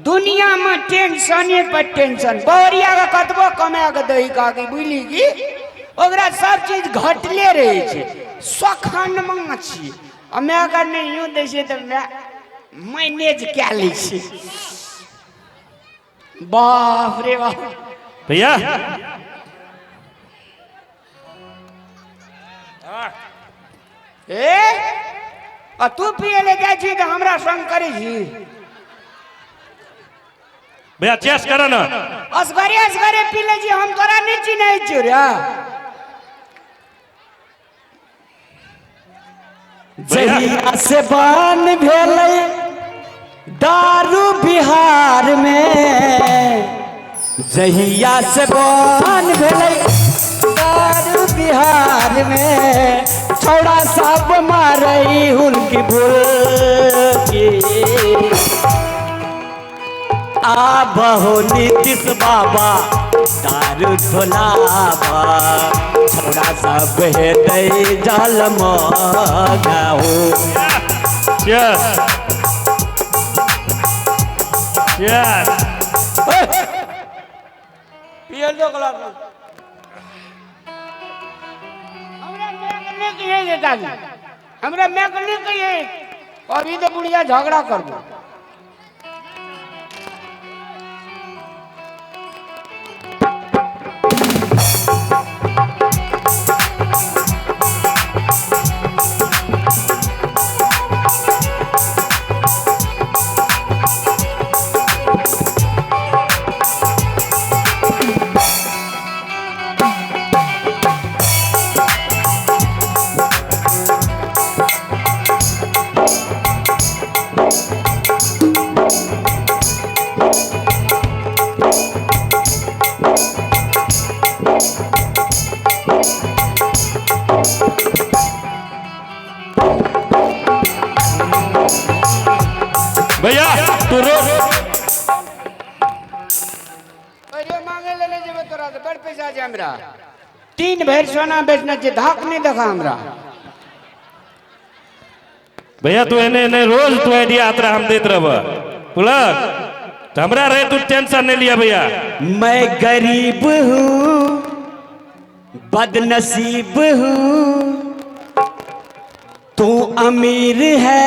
दुनिया में टेंशने पर टेंशन। बहुरिया के कतबो कमा के दही काकी, बुझली की ओकरा सब चीज घटले रहै छै। सखनमा छी आ माय अगर नहियो दै छै तऽ माय मैनेज कए लै छै। बाप रे बाप। भैया ए आ तू पिए ले जाइ छी तऽ हमरा संग करै छी? भैया चेस कर ना। असगरे असगरे पी लै छी, हम तोरा नहि चिन्है छियौ रे। जहिया से बान भेलै दारू बिहार में, जहिया से बान भेलै दारू बिहार में, छौड़ा सब मारै हुलकी भुलकी। आबहो नीतीश बाबा दारू ढोलाबा, छौड़ा सब हेतै जल मगाहो। Chess chess. पियल दो ग्लास। हमरा माय के नहि कहिए जे दादी, हमरा माय के नहि कहिए। अभी तो बुढ़िया झगड़ा करबो। भैया तू रो। अरे मांगे ले ले जेबे तोरा से, बड़ पैसा छै हमरा। 3 भरि सोना बेचने छै, धाक नहि देखा हमरा। भैया तू एने एने रोज तू आइडिया यात्रा हम देत रहब बुझलक तो हमरा रहे, तू टेंशन नहीं लिया भैया। मैं गरीब हूँ बदनसीब हूँ, तू अमीर है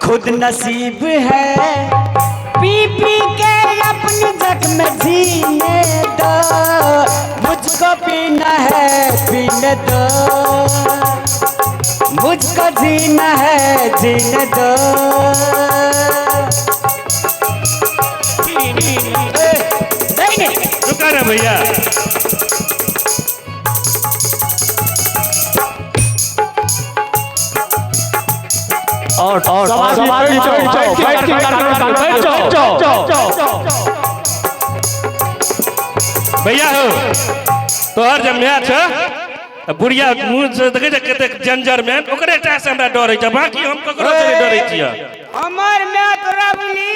खुद नसीब है, पी पी के अपनी जख्म जीने दो, मुझको पीना है पीने दो, मुझको जीना है जीने दो। नहीं नहीं रुका ना भैया। और बैठ जाओ। भैया हो तोहर जब मैच छ बुढ़िया मुँह से देखे छै कतेक जंजर मैन, ओकरे टा से हमरा डर होइ छै, बाकी हम ककरो से नहीं डरै छियै। हमर माय तोरा बोली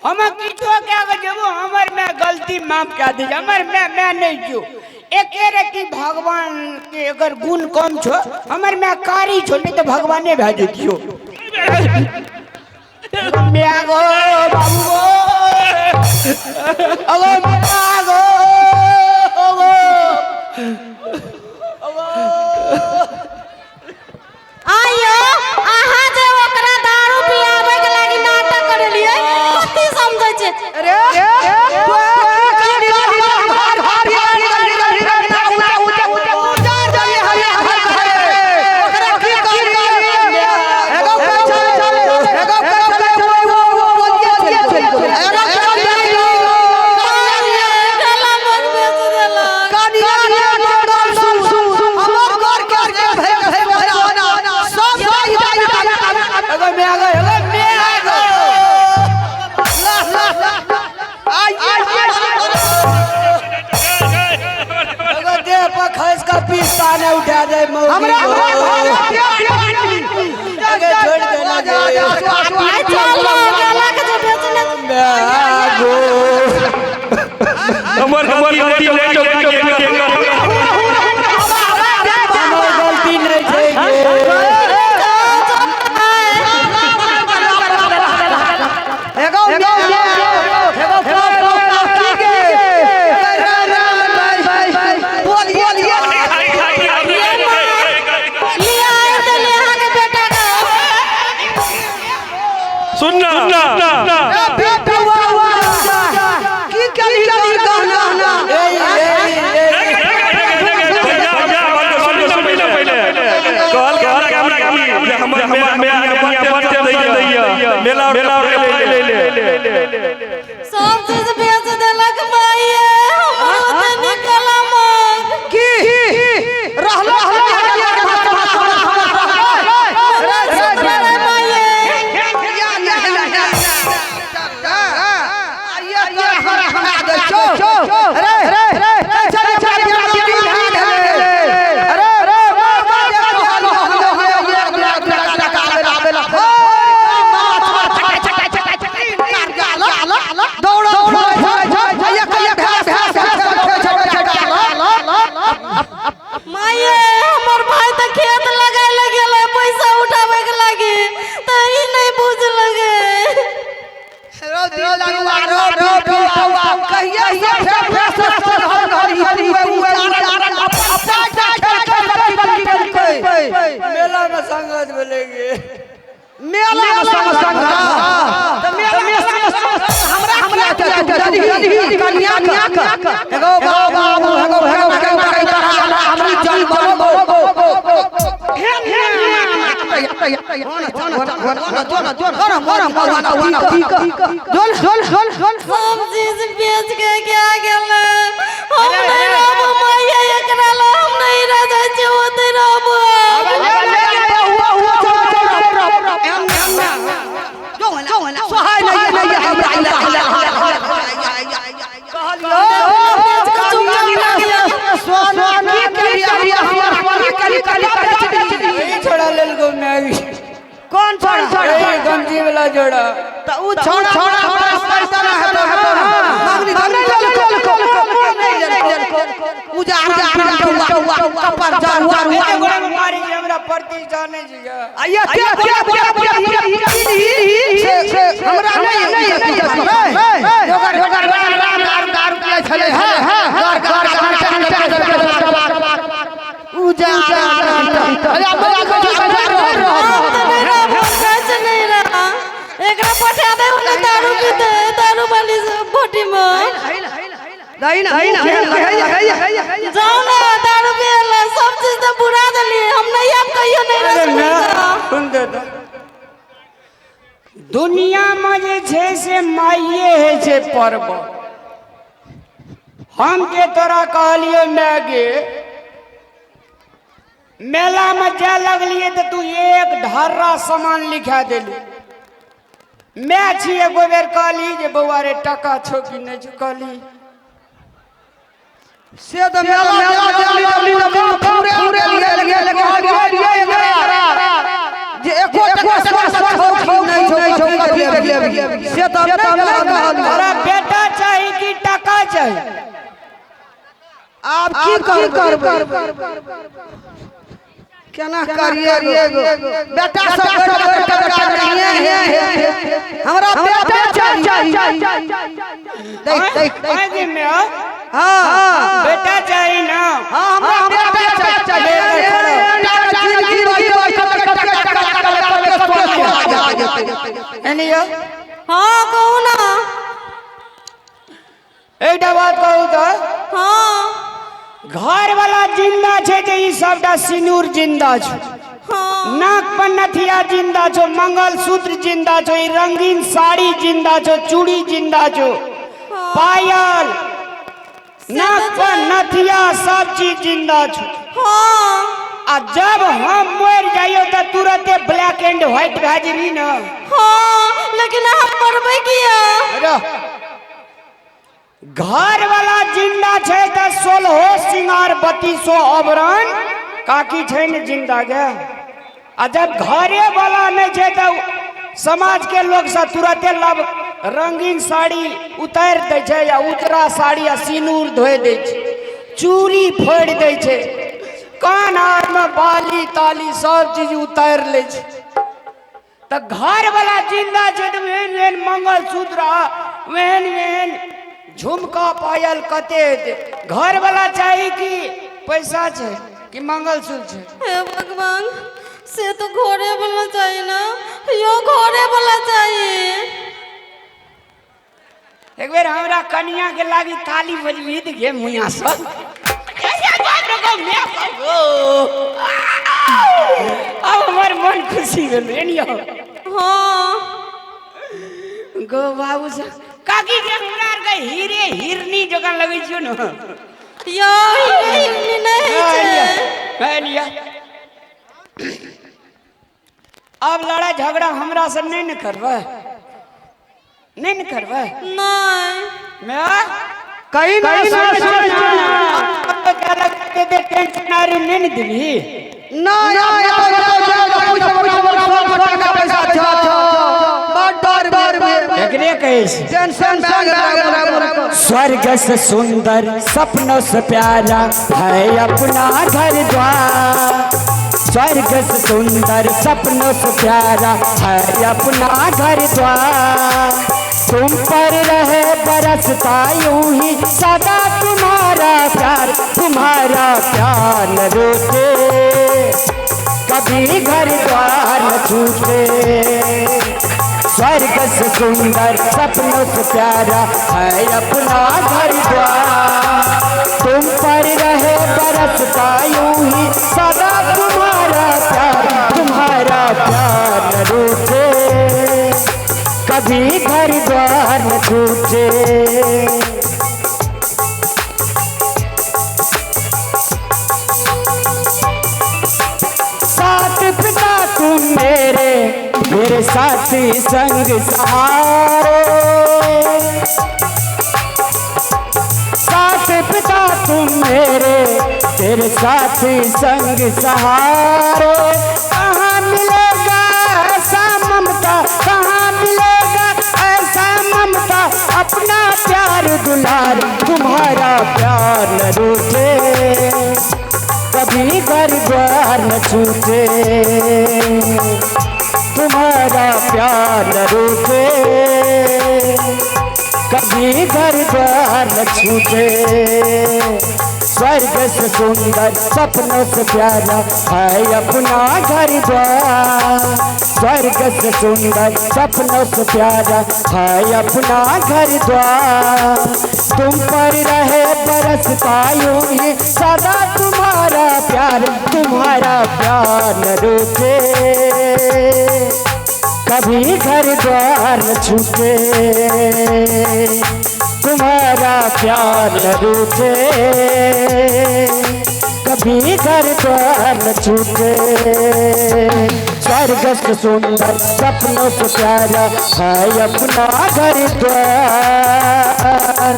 हम किछो कए के जेबो, हमर माय गलती माफ कए दै छै। हमर माय माय नहि छौ, एके रति भगवान के अगर गुण कम छौ, हमर माय कारी छौ, नहीं तऽ भगवाने भए जैतियौ। माय गो बाबू गो अगो माय गो अगो अगो। आइयो अहाँ जे ओकरा दारू पियाबै के लागी नाटक करेलियै, कथी समझै छै? अरे गला मन बेच देलक। अगो my go ago my go. अगो देह पर खस का पिस्ता ने उठा दे मौगी गो। अगे छोड़ देना दे। आइ चलो गला के जे बेचने। My go. हमर गलती नहीं छौ, हमर गलती नहीं छै गे। एगो सुन ना। की करी करी गहना? ए ए ए। भैया, सुन ना। पहिले कहल के हमरा की जे हमर हमर माय के बड़ टेंशन दैया, मेला मेला ले ले ले। सब चीज बेच देलक माइये, हमरो ते निकल मग। की रहलो? सुतरे माइये। माइये, हमर भाई तऽ खेत लगाय लए गेलै पैसा उठाबै के लागी, तऽ ई नहि बुझ लगे। मेला में संगत भेलै। मेला में संग संग त मेला में संग संग हमरा हमरा कन्या एगो बाबू एगो एगो हमरा चल बनो। सब चीज बेच के क्या गेलै? हम नहीं रहब माइये, एकरा ला हम नहीं रह जाइ छियै, ओतै रहब। बेच के चुपचाप भागि गेलै। ई छोड़ा लेलको माय। कौन छोड़ा? ए गमजी वाला जोड़ा। त उ छोड़ा छोड़ा पैसा ना हेतो हेतो मंगनी नहीं लेलको उजा कपर जार। एते गोड़ा में मारी जे हमरा प्रतिष्ठा नहीं छी गे। आया क्या क्या क्या से हमरा नहीं नहीं योगर योगर राम राम दारू पिए छले हां गार गार गार उजा अरे मजा हम तऽ नहि रहब, हम कहै छियै नहि रह। एकरा पठा दे ओने दारू पीते दारू वाली भट्टी में। नहीं नहीं नहीं। जाओ ना दारू पिए ला, सब चीज तऽ बुरा देलियै। हम नहीं आब कहियो नहीं रह अरे सकबै। सुन दे तो दुनिया में जे छै से माइये होइ छै पर्व। हम जे तोरा कहलियो माय गे, मेला में जाय लगलिए तऽ तू एक ढर्रा सामान लिखा देली। मैं छी एगो बेर कहली जे बौआ रे, टका छौ कि नहि छौ? कहली से तो मेला मेला जल्दी जल्दी पूरे पूरे लिए लिए जे एको टका छौ नहीं छौ कथी देख से तो नहीं कहलियो। तोरा बेटा चाही कि टका चाही? आब की करबै? केना करिए? बेटा सब बेटा नहीं है, हमरा बेटा चाहिए। देख देख। आइ गे माय। हां। बेटा चाही ना? हां, हमरा हमरा बेटा चाहिए। जिंदगी एनी यौ। हाँ, कहू ना। एकटा बात कहू तऽ? हाँ। घर वाला जिंदा छै जे ई सबटा सिनूर जिंदा छै। हाँ। नाक पर नथिया जिंदा छौ, मंगलसूत्र जिंदा छौ, ई रंगीन साड़ी जिंदा छौ, चूड़ी जिंदा छौ, पायल, नाक पर नथिया, सब चीज जिंदा छौ। हाँ। आ जब हम मरि जाइयो तऽ तुरते ब्लैक एंड व्हाइट भए जेबही ने? हाँ, लेकिन अहाँ मरबै किया? रह। घर वाला जिंदा छै तऽ सोलहो सिंगार बत्तीसो आभरण काकी छै ने जिंदा गे। आ जब घरे वाला नहि छै तऽ समाज के लोग सब तुरते लब रंगीन साड़ी उतारि दै छै या उजरा साड़ी आ सिनूर धोइ दै छै, चूड़ी फोड़ि दै छै, कान आरमे बाली ताली सब चीज उतारि लै छै। तऽ घर वाला जिंदा छै तऽ एहन एहन मंगलसूत्र आ एहन एहन झुमका पायल कते हेतै? घर वाला चाही कि पैसा छै कि मंगलसूत्र छै? हे भगवान, से तो घरे वाला चाहिए ना, यो घरे वाला चाहिए। एक बेर हमरा कनिया के लागी ताली बजबी त गे मुया सब। अब हमर मन खुशी भेल एनियो। हाँ गो बाबू सब काकी के हमरा आर के हीरे हिरनी जकाँ लगै छियौ न। यो हीरे हिरनी नहीं छै। लिया अब लड़ाई झगड़ा हमरा से नहीं न करबै, नहीं न करबै। नहीं मैं कहीं ना टेंशन आर नहीं न दिली ना पैसा एकरे कहै छै टेंशन। स्वर्ग से सुंदर सपनों से प्यारा है अपना घर द्वार। स्वर्ग से सुंदर सपनों से प्यारा है अपना घर द्वार। तुम पर रहे बरसता यूं ही सदा तुम्हारा प्यार, तुम्हारा प्यार न रूठे कभी घर द्वार न छूटे। स्वर्ग से सुंदर सपनों से प्यारा है अपना घर द्वार। तुम पर रहे बरसता यूं ही सदा तुम्हारा प्यार, तुम्हारा प्यार न रूठे कभी घर द्वार न छूटे। साथ पिता तुम मेरे, मेरे साथी संग सहारे। साथ पिता तुम मेरे, तेरे साथी संग सहारे। कहाँ मिलेगा ऐसा ममता, कहाँ मिलेगा ऐसा ममता, अपना प्यार दुलार, तुम्हारा प्यार न रूठे कभी घर द्वार न छूटे। तुम्हारा प्यार न रूठे कभी घर द्वार न छूटे। स्वर्ग से सुंदर सपनों से प्यारा है अपना घर द्वार। स्वर्ग से सुंदर सपनों से प्यारा है अपना घर द्वार। तुम पर रहे बरसता यूं ही सदा तुम्हारा प्यार, तुम्हारा प्यार न रूठे कभी घर द्वार न छूटे। तुम्हारा प्यार न रूठे कभी घर द्वार न छूटे। स्वर्ग से सुंदर सपनों से प्यारा है अपना घर द्वार।